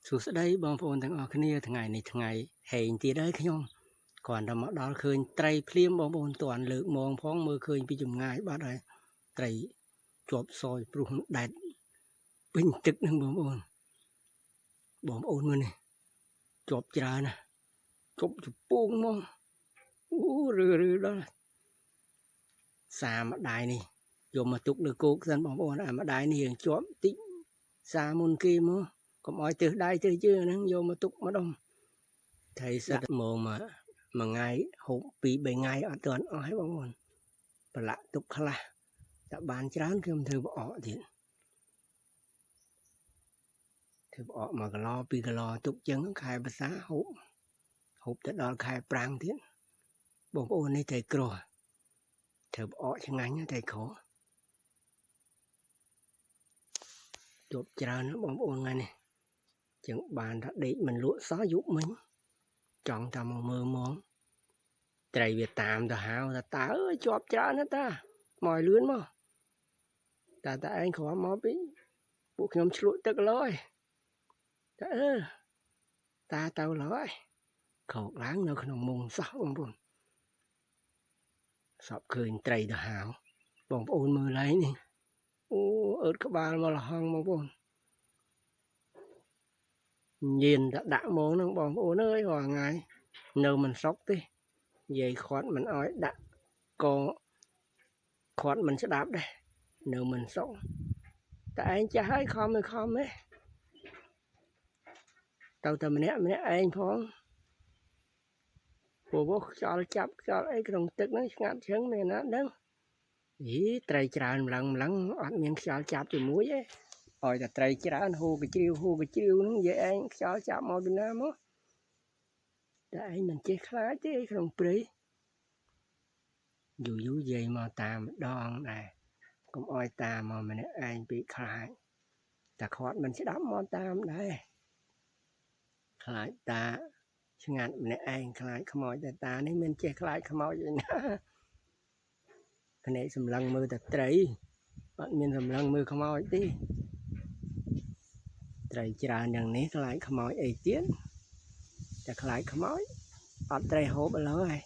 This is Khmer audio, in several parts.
សួស្តីបងប្អូនទាំងអស់គ្នាថ្ងៃនេះថ្ងៃហេងទៀតហើយខ្ញុំគ្រាន់តែមកដល់ឃើញត្រីភ្លាមបងប្អូនតាន់លើកមងផងមើលឃើញពីចម្ងាយបាត់ហើយត្រីជាប់សយព្រោះដែតពេញទឹកហ្នឹងបងប្អូនបងប្អូនមើលនេះជាប់ច្រើនណាស់ជាប់ជពងមកអូរឺរឺដល់សាម្ដាយនេះយកមកទុកលើគោកសិនបងប្អូនអាម្ដាយនេះរៀងជាប់តិចសាមុនគេមកកុំអោយទើសដៃទើសជើងហ្នឹងយកមកទុកម្ដុំត្រីសិតមកមកមួយថ្ងៃហូបពីរបីថ្ងៃអត់ទាន់អស់ទេបងប្អូនប្រឡាក់ទុកខ្លះតែបានច្រើនខ្ញុំធ្វើផ្អកទៀតធ្វើផ្អក1គីឡូ2គីឡូទុកចឹងខែភាសាហូបហូបទៅដល់ខែប្រាំងទៀតបងប្អូននេះត្រីក្រោះធ្វើផ្អកឆ្ងាញ់ត្រីក្រជាប់ច្រើនណាស់បងប្អូនថ្ងៃនេះចឹងបានថាដេកមិនលក់សោះយប់មិញចង់តែមកមើលហ្មងត្រីវាតាមទៅហៅថាតើអើយជាប់ច្រើនណាស់តាមកឲ្យលឿនមកតាតាឯងគ្រាន់មកពីពួកខ្ញុំឆ្លក់ទឹកឡើយតាអឺតាទៅឡើយខោកឡើងនៅក្នុងមុងសោះបងប្អូនសពឃើញត្រីទៅហៅបងប្អូនមើលឡើងនេះអូអើតក្បាលមកលហងបងប្អូនញៀនតែដាក់ហ្មងហ្នឹងបងប្អូនអើយរាល់ថ្ងៃនៅមិនសុកទេនិយាយខាត់មិនអោយដាក់ក៏ខាត់មិនស្ដាប់ដែរនៅមិនសុកតែឯងចាស់ហើយខំមិនខំទេទៅតែម្នាក់ម្នាក់ឯងផងព្រោះខ្យល់ចាប់ខ្យល់អីក្នុងទឹកហ្នឹងឆ្ងាត់ឈឹងមានណាដឹងយីត្រីច្រើនម្លឹងម្លឹងអត់មានខ្យល់ចាប់ជាមួយទេឲ្យតែត្រីច្រើនហូរកជ្រាវហូរកជ្រាវហ្នឹងនិយាយឯងខ្យល់ចាប់មកពីណាមកតែឯងមិនចេះខ្លាចទេក្នុងព្រៃយូរយូរយាយមកតាមម្ដងដែរកុំអោយតាមមកម្នាក់ឯងពីខ្លាចតែខាត់មិនស្ដាប់មកតាមដែរខ្លាចតាឆ្ងាត់ម្នាក់ឯងខ្លាចខ្មោចតែតានេះមិនចេះខ្លាចខ្មោចឯណាភ្នែកសម្លឹងមើលតែត្រីអត់មានសម្លឹងមើលខ្មោចទេត្រីច្រើនយ៉ាងនេះខ្លាចខ្មោចអីទៀតតែខ្លាចខ្មោចអត់ត្រីហូបឥឡូវហើយ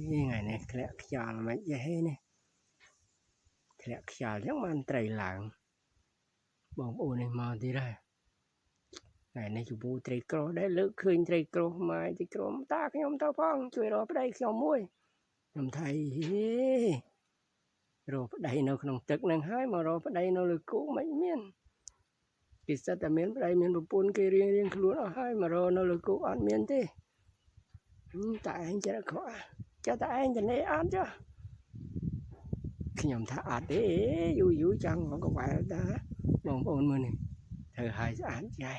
ថ្ងៃនេះធ្លាក់ខ្យល់មិនចេះទេនេះធ្លាក់ខ្យល់អញ្ចឹងបានត្រីឡើងបងប្អូននេះមកទៀតហើយថ្ងៃនេះជពូត្រីក្រោះដែរលើកឃើញត្រីក្រោះម៉ាយត្រីក្រោះតាខ្ញុំទៅផងជួយរកប្តីខ្ញុំមួយខ្ញុំថៃហេរកប្តីនៅក្នុងទឹកនឹងហើយមករកប្តីនៅលើគោកមិនមានគេសិតតែមានប្តីមានប្រពន្ធគេរៀងរៀងខ្លួនអស់ហើយមករកនៅលើគោកអត់មានទេតែឯងចិត្តខកចុះតែឯងតនេះអត់ចុះខ្ញុំថាអត់ទេយូរយូរចង់មកកវ៉ែលតាបងប្អូនមើលនេះធ្វើឲ្យស្អាតចេះ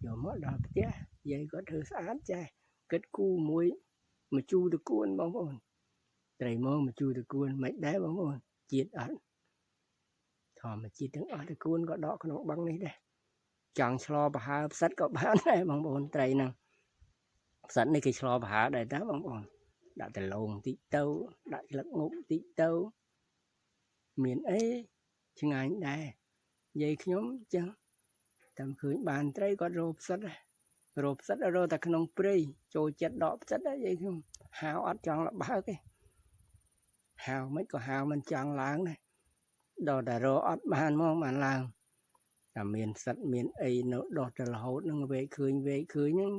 យកមកដល់ផ្ទះយាយក៏ធ្វើស្អាតចេះគិតគូមួយមកជូរតកួនបងប្អូនត្រីមកមកជូរតកួនមិនដែរបងប្អូនជាតិអត់ធម្មជាតិទាំងអស់តកួនក៏ដកក្នុងបឹងនេះដែរចង់ឆ្លប្រហើផ្សិតក៏បានដែរបងប្អូនត្រីហ្នឹងផ្សិតនេះគេឆ្លប្រហើដែរតាបងប្អូនដាក់ដលងតិចទៅដាក់ស្លឹកងប់តិចទៅមានអីឆ្ងាញ់ដែរយាយខ្ញុំចឹងតាមឃើញបានត្រីគាត់រកផ្សិតរកផ្សិតរកតែក្នុងព្រៃចូលចិត្តដកផ្សិតដែរយាយខ្ញុំហាវអត់ចង់លបើកទេហាវមិនក៏ហាវមិនចង់ឡើងដែរដល់តែរកអត់បានមកបានឡើងតែមានផ្សិតមានអីនៅដោះទៅរហូតនឹងវែកឃើញវែកឃើញហ្នឹង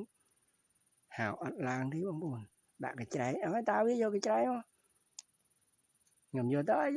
ហាវអត់ឡើងទេបងប្អូនដាក់កញ្ច្រែងឲ្យតាវាយកកញ្ច្រែងមកខ្ញុំយកទៅឲ្យ